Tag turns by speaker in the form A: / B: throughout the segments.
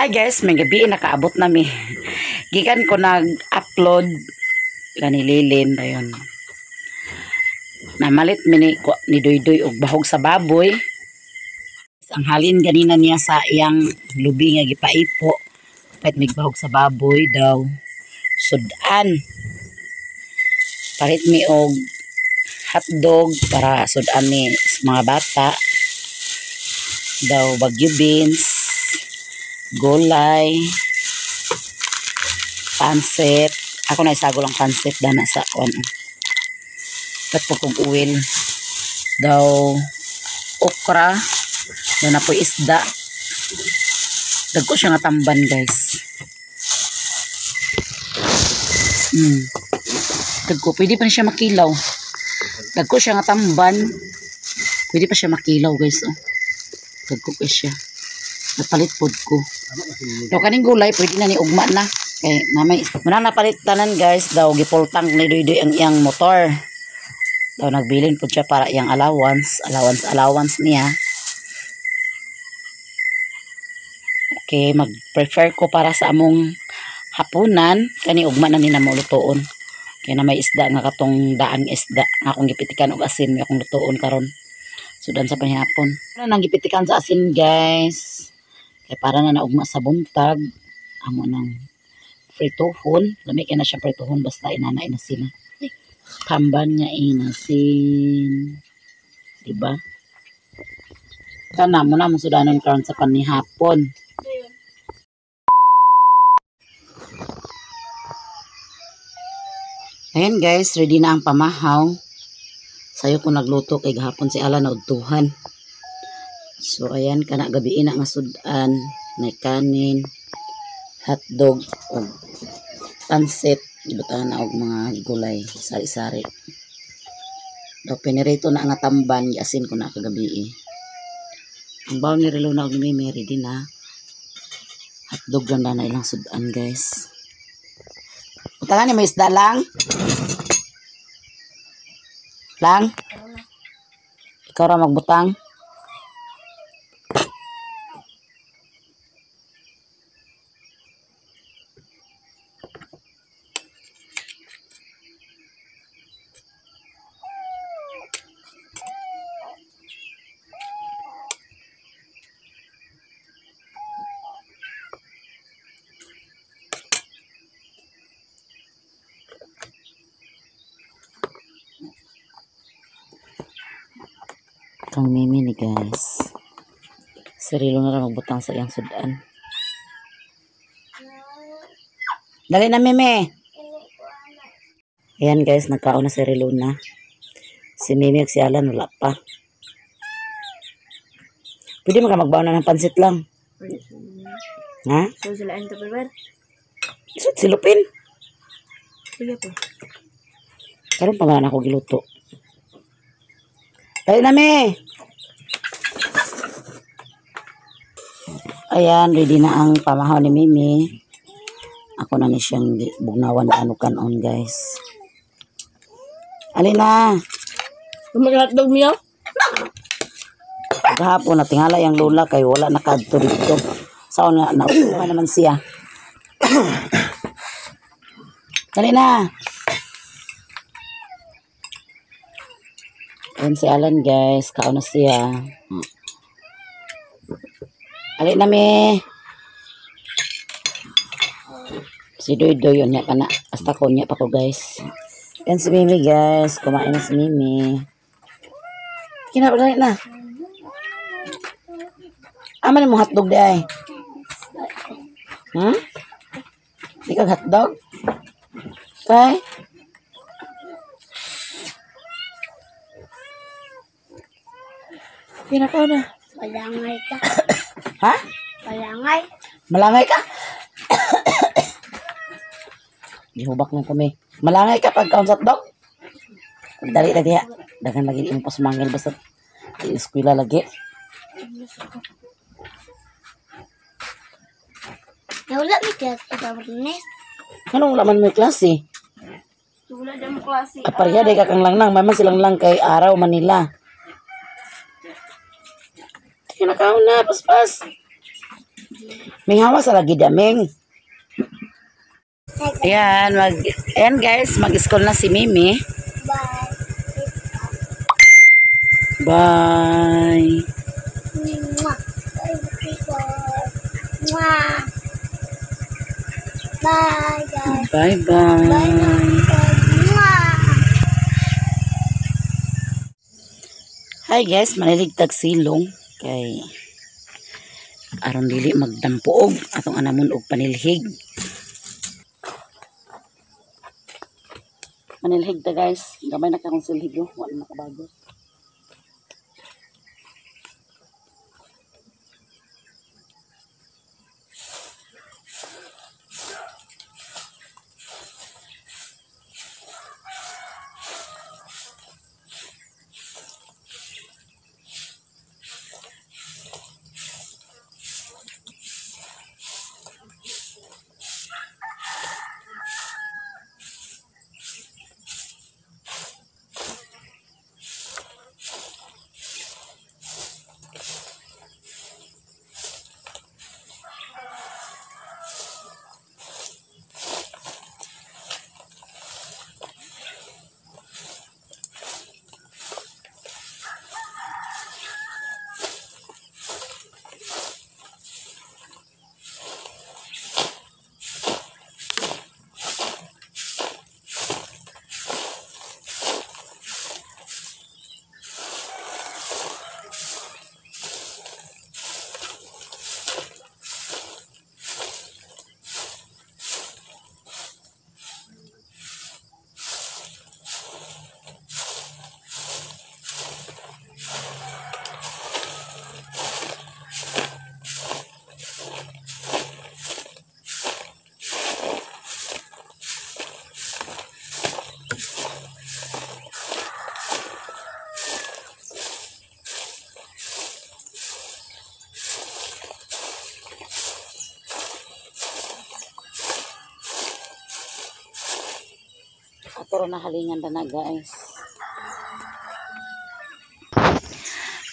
A: Hi guys, may gabi nakaabot na mi. Gikan ko nag-upload lanililin dayon. Namalit mi ni Doydoy og bahog sa baboy. Ang halin ganina niya sa iyang lubi nga gipaipo. Pait migbahog sa baboy daw. Sudan. Palit mi og hotdog para sudan ni mga bata. Daw bagyo beans, gulay, pansit. Ako na isago lang pansit dana sa kuan. Pat kong oil. Daw okra, daw na po isda. Dagko siya nga tamban guys. Dagko pwede pa siya makilaw. Dagko siya nga tamban. Pwede pa siya makilaw guys oh. Dagko pa siya. Napalit pod ko. Daw kaning gulay pwede na ni ugma na. Kay namay muna napalit tanan guys, daw gipultang ni Doydoy ang iyang motor. Daw nagbilin pod siya para iyang allowance, allowance niya. Okay, mag-prefer ko para sa among hapunan kani ugma na ni namo lutoon. Kay na may isda nga katong daang isda nga akong gipitikan og asin may akong lutoon karon. Sudan sa panihapon. Ano nang gipitikan sa asin guys? Kay para na naugma sa buntag amo nang prituhon. Lami kay na siya prituhon basta inana inasin. Tamban nga inasin. Diba? Kana mo na mo sudanon karon sa panihapon. Ayan guys, ready na ang pamahaw. Sayo ko nagluto kay gahapon si Alan na udtuhan. So ayan kana gabi na nga sudan, may kanin, hotdog ug pansit, ibutangan na og mga gulay, sari-sari. Daw pinirito na nga tamban, giasin ko na kagabi. Ang bawon ni Relona og ni Mimi ready na. Hotdog lang na ilang sudan guys. Butangan ni may isda lang. Lang? Ikaw ra magbutang. Kang Mimi ni guys. Sarilo na lang magbutang sa iyang sudan. Dali na Mimi. Ayan guys, nagkaon na si Rilona. Si Mimi at si Alan wala pa. Pwede mo ka magbaon na ng pansit lang. Ha?
B: So sila ang tupperware.
A: Isod silupin.
B: Sige po.
A: Karon pa man ako giluto. Dali na Mi. Ayan, ready na ang pamahaw ni Mimi. Ako na ni siyang bugnawan na ano kanon guys. Alin na.
B: Mag-hotdog miyo?
A: Gahapon na tingala yung lola kay wala na kadto dito. Sao na naupa naman siya. Dali na. Ayan si Alan guys, kaon na siya. Alin na mi. Si Doydoy yun niya pa na. Basta ko niya pa ko guys. Ayan si Mimi guys, kumain na si Mimi. Kinapalay na. Ama ni mo hotdog di ay. Di ka hotdog? Kay? Kinakaw na.
C: Malangay ka.
A: Ha?
C: Malangay.
A: Malangay ka? Gihubak lang kami. Malangay ka pag kaon sa hotdog? Dali lagi ha. Dagan lagi imong pasumangil basta di eskwela lagi.
C: Wala mi klase sa Bernes.
A: Anong wala man may klase?
B: Wala dyan mo klase.
A: Aparya di ka kang lang nang may man silang lang kay araw Manila. Kinakaon na paspas. Ming, hawa sa lagi daming. Ayan, ayan guys, mag-school na si Mimi.
C: Bye.
A: Bye.
C: Mwah. Bye, people. Mwah. Bye, guys.
A: Bye-bye.
C: Bye, guys. Mwah.
A: Hi guys, maniligtag silong kay aron dili magdampuog atong anamon og panilhig. Manilhig ta guys, gamay na kakong silhig oh, wala nakabago. Ato na halingan na guys.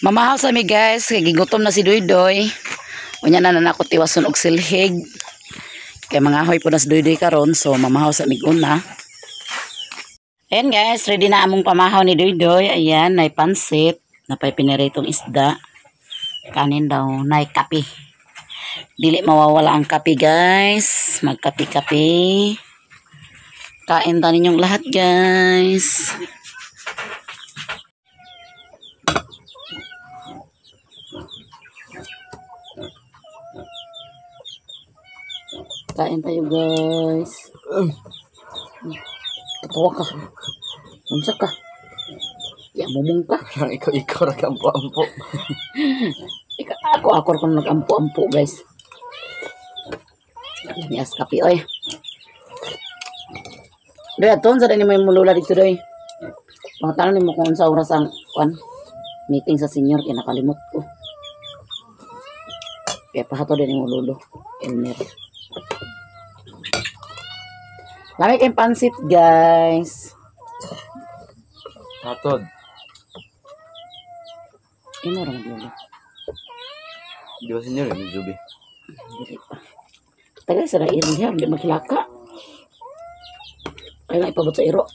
A: Mamahaw sa mi guys, kay gigutom na si Doydoy. Unya na nako tiwason og silhig. Kay mangahoy po na si Doydoy karon, so mamahaw sa mig una. Ayan guys, ready na among pamahaw ni Doydoy. Ayan, nay pansit, napay piniritong isda. Kanin daw, nay kape. Dili mawawala ang kape guys. Magkape-kape. Kain ta ninyong lahat guys. Kain tayo guys. Katawa ka. Unsa ka? Ya mumong ka.
D: Ikaw ra ka ampo-ampo.
A: Ikaw ako ra kung nag-ampo-ampo guys. Nias kape oy. Doy aton sa dani mo mulula dito doy. Pangutanan nimo kung unsa oras ang kwan meeting sa senior kay nakalimot ko. Kaya pahato din mo lulo. Elmer. Lami kay pansit guys.
D: Hatod.
A: Imo ra maglulo.
D: Di ba senior ni Juby?
A: Dili pa. Tagal sa ra iro diha, di makilaka. Kaya nga ipabot sa iro.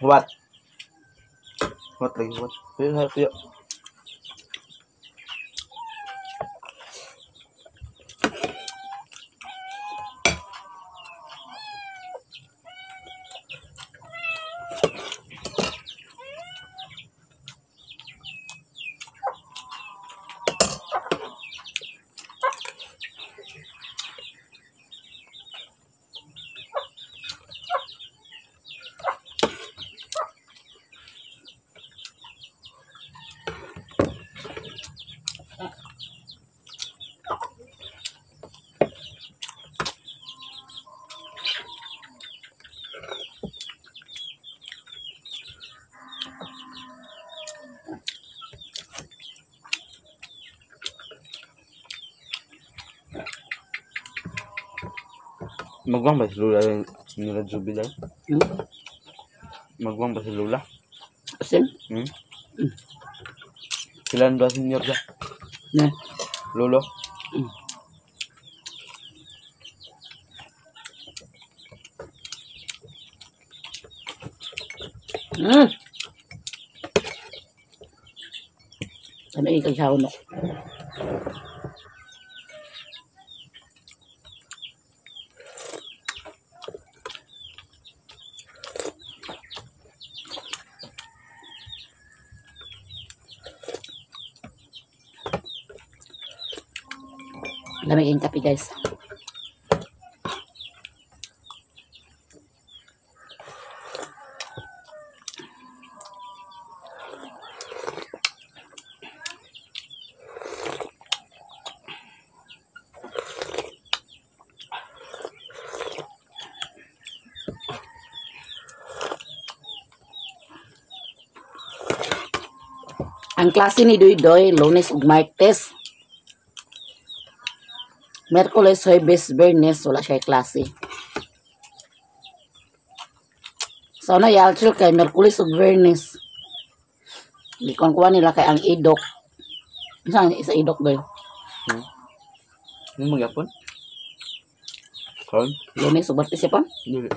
D: What? What lagi what? Tuyo, tuyo. Magwang ba si Lula nila Juby dahil?
A: Hmm?
D: Magwang ba si Lula?
A: Asin?
D: Hmm? Sila ang dua senior siya.
A: Na.
D: Lolo.
A: Ano yung kagsaw no? Lamig yung kape, guys. Ang klase ni Doy Doy, Lunes ug Martes. Miyerkules, Huwebes, Biyernes, wala siya klase. So na yalchil kay Miyerkules ug Biyernes. Gikon kuha nila kay ang idok. Saan isa idok doy?
D: Ano magyapon? Karon?
A: Lunes ug Martes pa?
D: Dili.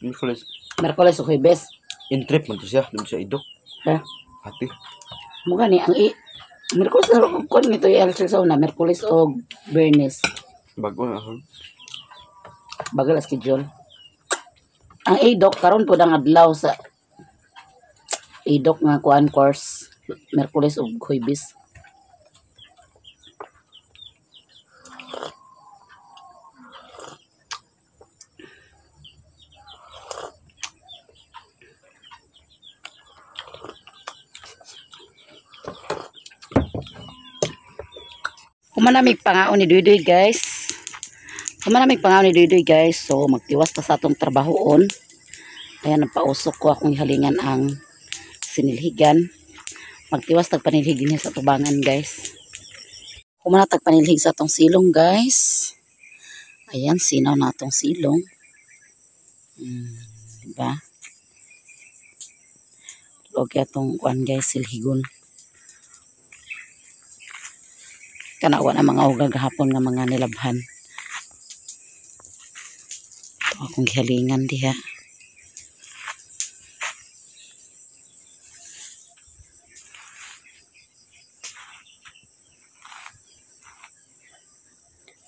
D: Miyerkules.
A: Miyerkules ug Huwebes.
D: In trip man to siya. Dili siya idok.
A: Ha?
D: Ate.
A: Mo gani ang i Miyerkules ug kuan nito yalchil sa una, Miyerkules ug Biyernes.
D: Bago na ako.
A: Bagal ang schedule. Ang ADOC karon pud ang adlaw sa ADOC nga kuan course Miyerkules ug Huwebes. Humanamig pangaon ni Duy Duy, guys. Humanamig pangaon ni Duy Duy, guys. So magtiwas ta sa atong trabahoon. Ayan, nagpausok ko akong halingan ang sinilhigan. Magtiwas tag panilhig niya sa tubangan, guys. Humana tag panilhig sa atong silong, guys. Ayan, sinaw na atong silong. Diba? Luwag atong kuan, guys, silhigon. Kanawa na mga uga gahapon nga mga nilabhan. Ito akong gihalingan diha.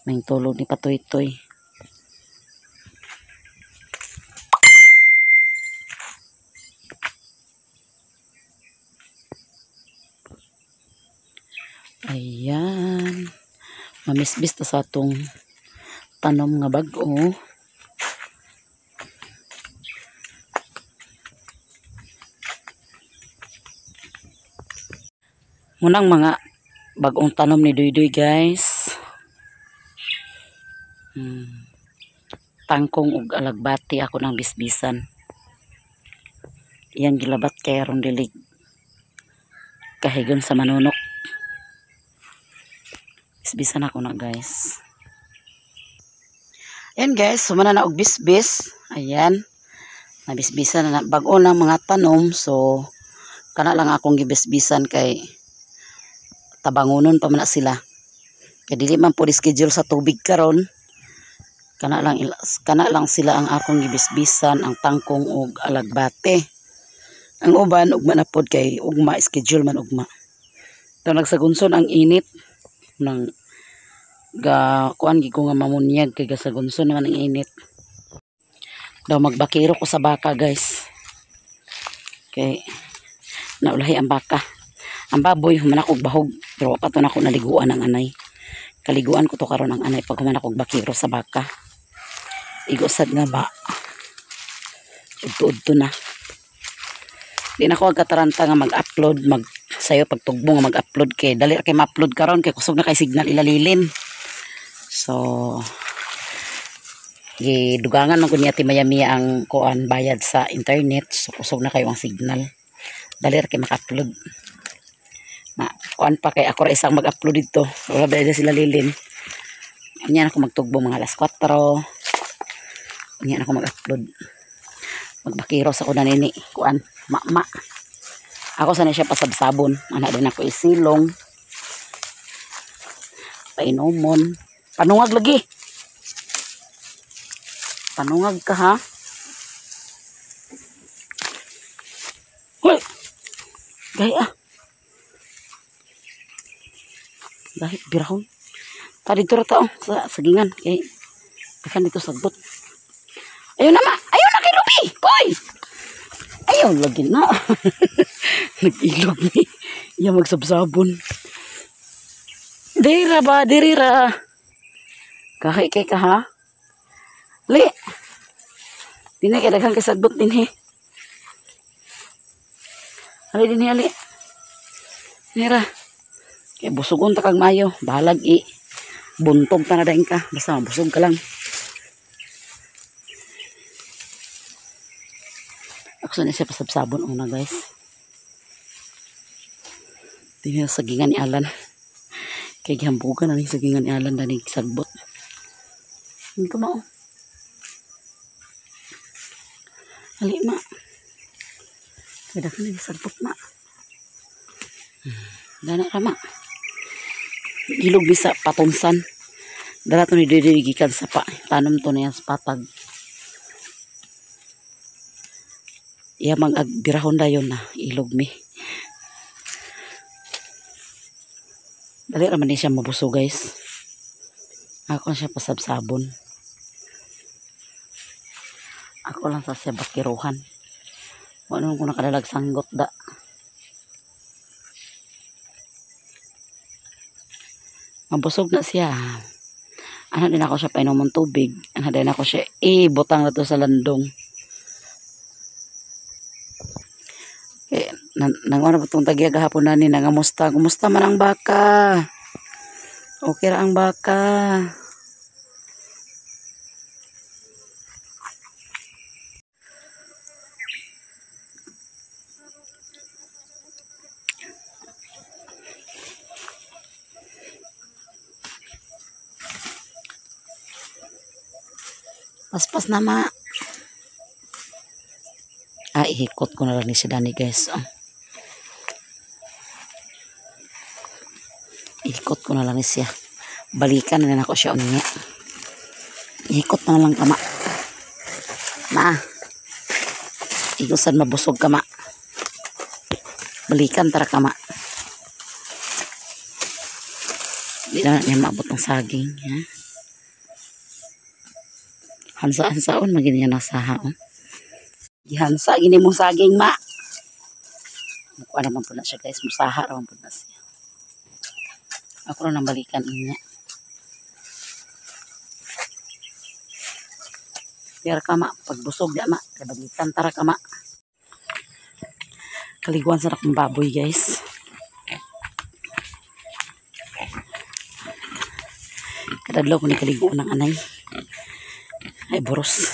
A: May tulog ni Patoy-toy. Ayan. Mamisbis ta sa atong tanom nga bag-o. Munang mga bagong tanom ni Duy Duy, guys. Tangkong ug alagbati ako ng bisbisan. Iyang gilabat kay aron dilig kahigon sa manunok. Bisbisan ako na, guys. Ayan, guys, sumana na og bisbis. Ayan. Nabisbisan na, na bag-o ng mga tanom, so kana lang akong gibisbisan kay tabangonon pa man na sila. Kay dili man po schedule sa tubig karon. Kana lang sila ang akong gibisbisan, ang tangkong og alagbate. Ang uban ugma na pod kay ugma schedule man ugma. Daw nagsagunson ang init nang ga kuan gi ko nga mamunyag kay gasagunson naman ang init. Daw magbakiro ko sa baka guys. Kay naulahi ang baka. Ang baboy human ako bahog pero pa to nako naliguan ang anay. Kaliguan ko to karon ang anay pag human ako bakiro sa baka. Igo sad nga ba. Udto-udto na. Di na ko agkataranta nga mag-upload mag sayo pagtugbo nga mag-upload kay dali ra kay ma-upload karon kay kusog na kay signal ilalilin. So gidugangan man ko ni Ate Mayamiya ang kuan bayad sa internet, so kusog na kayo ang signal. Dali ra kay maka-upload. Ma kuan pa kay ako ra isang mag-upload dito. Wala ba sila lilin. Unya na ako magtugbo mga alas 4. Unya na ako mag-upload. Magbakiros ako na nini kuan ma. Ako sana siya pasabsabon. Ana din ako isilong. Painomon. Panungag lagi. Panungag ka ha. Hoy. Gaya. Dahil birahon. Ta dito ra ta oh, sa sagingan kay kan dito sagbot. Ayun na ma. Ayun na kay Ruby. Koy. Ayaw lagi na. Nag-ilog ni. Iya magsabsabon. Dira ba, dirira. Kahay kay ka ha. Li. Dinhi kay daghan kay sagbot dinhi. Ali dinhi ali. Nira. Kay busugon ta kag maayo, bahalag i buntog ta na dayon ka, basta mabusog ka lang. Ako na siya pasabsabon una guys. Dinhi sa sagingan ni Alan. Kay gihambugan na ni sagingan ni Alan dani sagbot. Ito mao. Ali ma. Kay daghan ni sagbot ma. Dana ra ma. Ilog ni sa patunsan. Dara to ni diri gikan sa pa. Tanom to niya sa patag. Iya mang agbirahon dayon na ilog mi. Dali ra man ni siya mabuso guys. Ako siya pasabsabon. Ako lang sa siya bakiruhan. Wala ko nakadalag sanggot da. Mabusog na siya. Ano din ako siya painomon tubig. Ano din ako siya ibutang na to sa landong. Eh, nangono pa tong tagya gahapon nani nangamusta. Kumusta man ang baka? Okay ra ang baka. Paspas na ma. Ah, ihikot ko na lang ni si Danny guys. Oh. Ihikot ko na lang ni siya. Balikan na lang ako siya unya. Ihikot na lang ka ma. Ma. Igusan mabusog ka ma. Balikan tara ka ma. Hindi na niya maabot ng saging. Ha? Hansa-hansaon magini niya nasaha oh. Gihansa gini mong saging ma. Mukuha naman po na siya guys, musaha naman po na siya. Ako na nang balikan niya. Tara ka ma, pagbusog da ma, kabalikan tara ka ma. Kaliguan sa akong baboy guys. Kadadlaw ko ni kaliguan ng anay. Ay boros.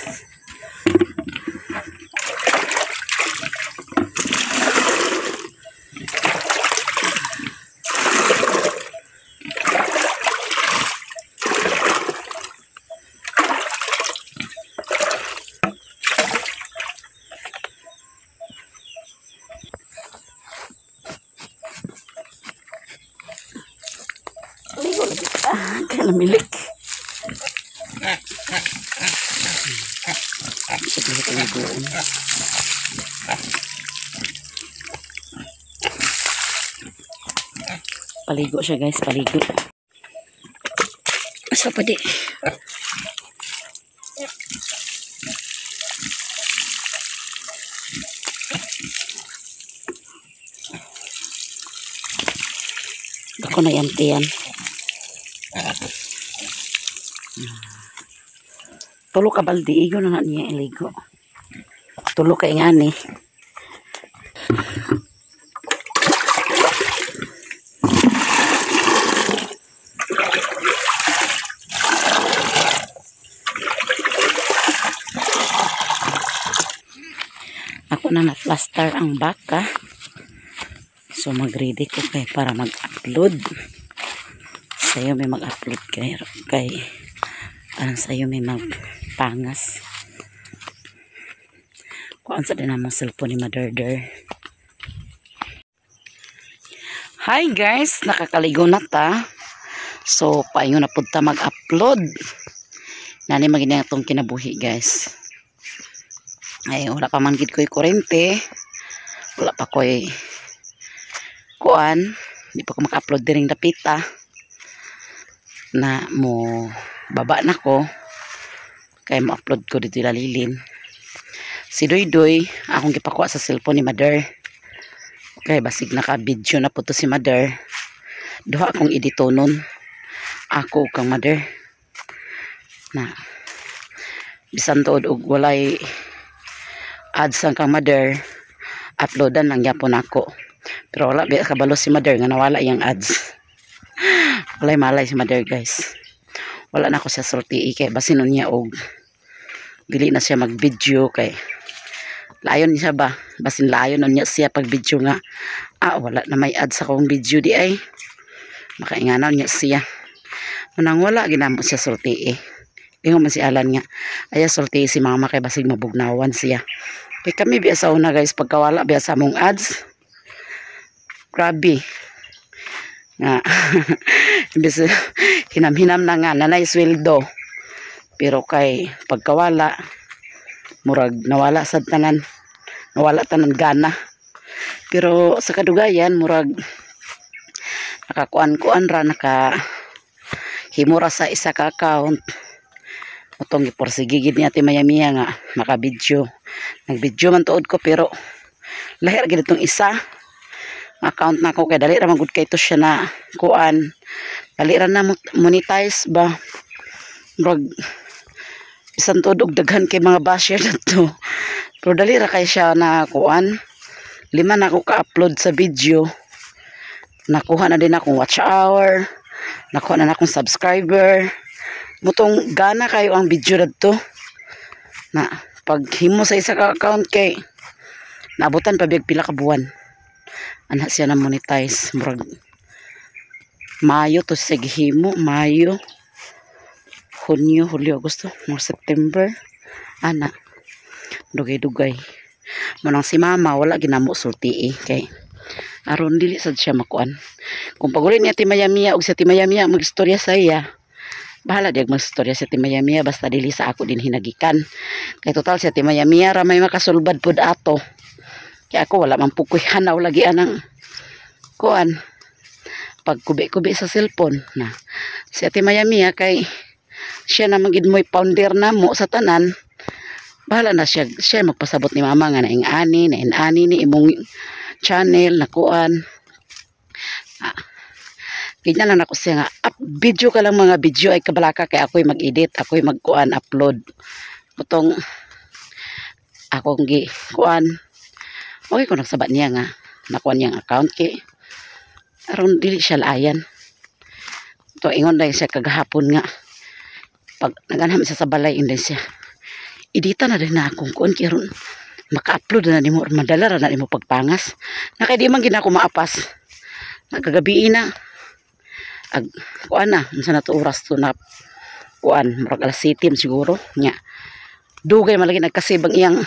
A: Kalamilik. Paliguon. Paligo siya guys, paligo. Asa pa di? Ako na yantiyan. Tulo ka baldi, igo na nga niya iligo. Tulo ka ingani. Ako na na-plaster ang baka. So mag-ready ko kay para mag-upload. Sa'yo may mag-upload kay kay anong sa'yo may magpangas. Kuan sa din among cellphone ni Maderder. Hi guys, nakakaligo na ta. So paingon na pud ta mag-upload. Nani magini atong kinabuhi guys. Ay wala pa man gid ko'y kurente. Wala pa ko'y kuan, di pa ko maka-upload diring dapita. Na mo baba na ko kay mo-upload ko dito lalilin. Si Doydoy akong gipakuha sa cellphone ni Mother. Kay basig naka-video na po to si Mother. Duha akong editonon. Ako kang Mother. Na bisan tuod og walay ads ang kang Mother, uploadan lang gyapon ako. Pero wala biya kabalo si Mother nga nawala iyang ads. Walay malay si Mother guys. Wala na ako siya sulti kay basin niya og dili na siya mag-video kay layon siya ba, basin layon niya siya pag video nga wala na may ads akong video di ay makainganaw niya siya. Manang wala ginamo siya sulti. Ingon man si Alan nga aya sulti si mama kay basig mabugnawan siya. Kay kami biya sa una guys pagkawala biya sa among ads. Grabe nga imbes hinam-hinam na nga nanay sweldo pero kay pagkawala murag nawala sad tanan, nawala tanan gana. Pero sa kadugayan murag nakakuan-kuan ra, naka himura sa isa ka account. Utong giporsigigid ni Ate Mayamiya nga maka-video. Nag-video man tuod ko pero lahir gid itong isa account na ko kay dali ra man gud kay to siya na kuan, dali ra na monetize ba. Murag bisan tuod og daghan kay mga basher nato pero dali ra kay siya na kuan. 5 na ako ka-upload sa video, nakuha na din akong watch hour, nakuha na akong subscriber. Mutong gana kayo ang video dadto na pag himo sa isa ka account kay naabutan pa biyag pila ka buwan ana siya na monetize. Murag Mayo to siya gihimo, Mayo, Hunyo, Hulyo, Agosto, murag September ana, dugay-dugay. Manang si mama wala ginamo sulti kay aron dili sad siya makuan. Kung paguli ni Ate Mayamiya og si Ate Mayamiya magistorya sa iya, bahala diag magstorya si Ate Mayamiya basta dili sa ako din hinagikan. Kay total si Ate Mayamiya ra may makasulbad pud ato. Kaya ako wala man pud koy hanaw lagi anang kuan pagkubi-kubi sa cellphone na. Si Ate Mayamiya kay siya na magid mo'y founder na mo sa tanan. Bahala na siya, siya magpasabot ni mama nga naing ani, naing ani ni imong channel na kuan. Ganyan lang ako siya nga up, video ka lang mga video ay kabalaka kay ako'y mag-edit, ako'y magkuan upload. Butong akong gi kuan. Okay ko nagsabat niya nga nakuan niyang account kay aron dili siya laayan. To ingon dahil siya kagahapon nga pag naganham siya sa balay inday siya. Edita na din na akong kuan kay aron maka-upload na nimo or madala ra na nimo pagpangas. Na kay di man gid ako maapas. Nagagabi na. Ag kuan na unsa na to oras to na kuan murag alas 7 siguro nya. Dugay man lagi nagkasibang iyang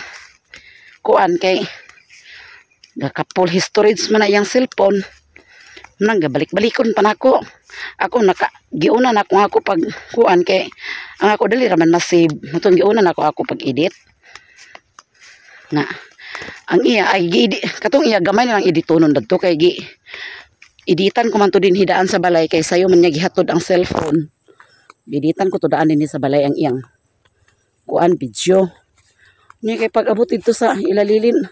A: kuan kay naka-full storage man na iyang cellphone. Nang gabalik-balikon pa nako. Ako naka giuna na ako ako pag kuan kay ang ako dali ra man ma-save. Mutong giuna na ako ako pag-edit. Na ang iya ay gi katong iya gamay na lang editonon dadto kay gi editan ko man to din hidaan sa balay kay sayo man niya gihatod ang cellphone. Editan ko to daan din sa balay ang iyang kuan video. Nya kay pag abot dito sa ilalilin,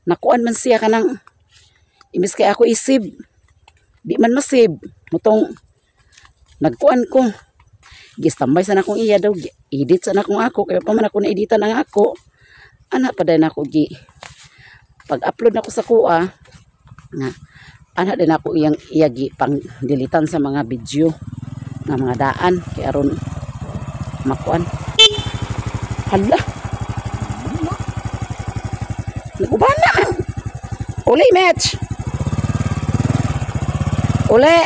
A: nakuan man siya kanang imbis kay ako isib, di man masib mutong nagkuan ko. Gistambay sa nakong iya daw, edit sa nakong ako kay pa man ako na editan ang ako. Ana pa din ako gi pag-upload nako sa kuha nga ana din ako iyang iyagi pang dilitan sa mga video nga mga daan kay aron makuan. Hala, naguban na. Uli match. Uli.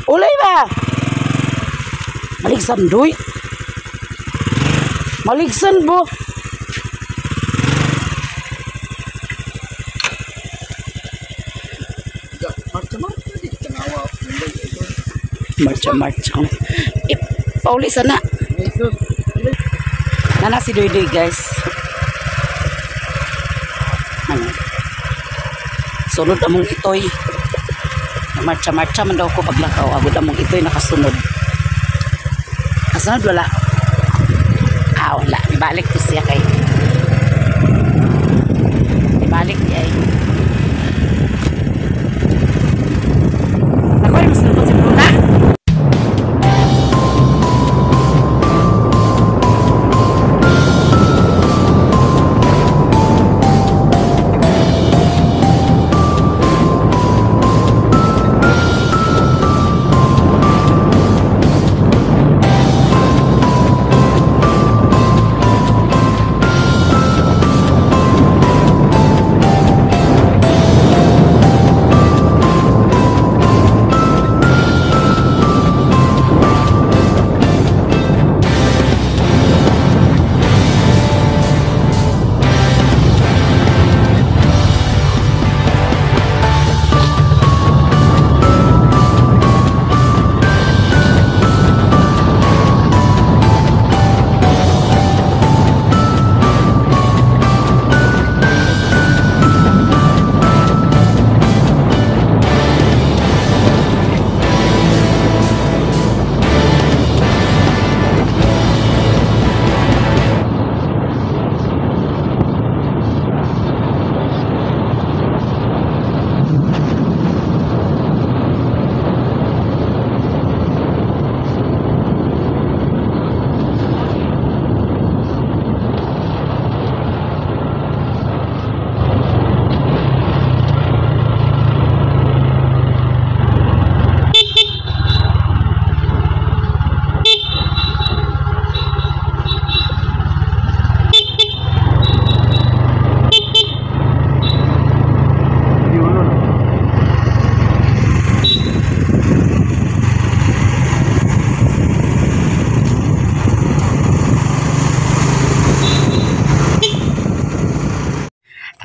A: Uli ba? Maligsan doy. Maligsan bo. Marcha marcha. Eh, pauli sana. Nana si Doy Doy guys. Ano? Sunod among itoy. Marcha marcha man daw ko paglakaw. Agod among itoy nakasunod. Kasunod wala. Ah, wala. Ibalik ko siya kay. Ibalik niya ay. Nakuha rin mas si Bruna.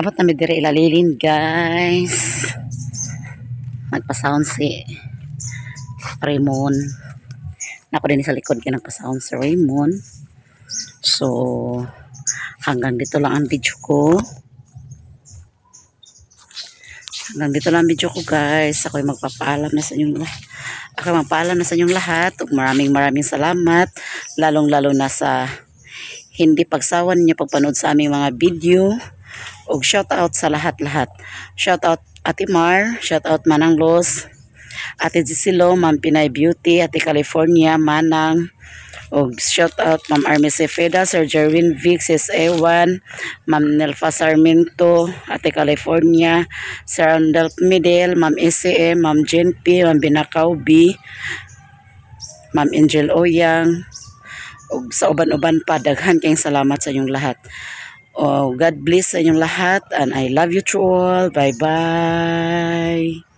A: Abot na mi diri ilalilin guys. Nagpa-sound si Raymond. Nako din sa likod kay nagpa-sound si Raymond. So hanggang dito lang ang video ko. Hanggang dito lang ang video ko guys. Ako'y magpapaalam na sa inyong lahat. Ako'y magpaalam na sa inyong lahat. Ug maraming maraming salamat. Lalong-lalo na sa hindi pagsawa ninyo pagpanood sa aming mga video. Og shout out sa lahat-lahat. Shout out Ate Mar, shout out Manang Los, Ate Gisilo, Ma'am Pinay Beauty, Ate California, Manang, og shout out Ma'am Army Cepeda, Sir Jerwin Vic, Sis Ewan, Ma'am Nelfa Sarmiento, Ate California, Sir Randolph Midel, Ma'am SCM, Ma'am Jen P, Ma'am Binakaw B, Ma'am Angel Oyang, og sa uban-uban pa, daghan kayong salamat sa inyong lahat. Oh, God bless sa inyong lahat and I love you to all. Bye-bye.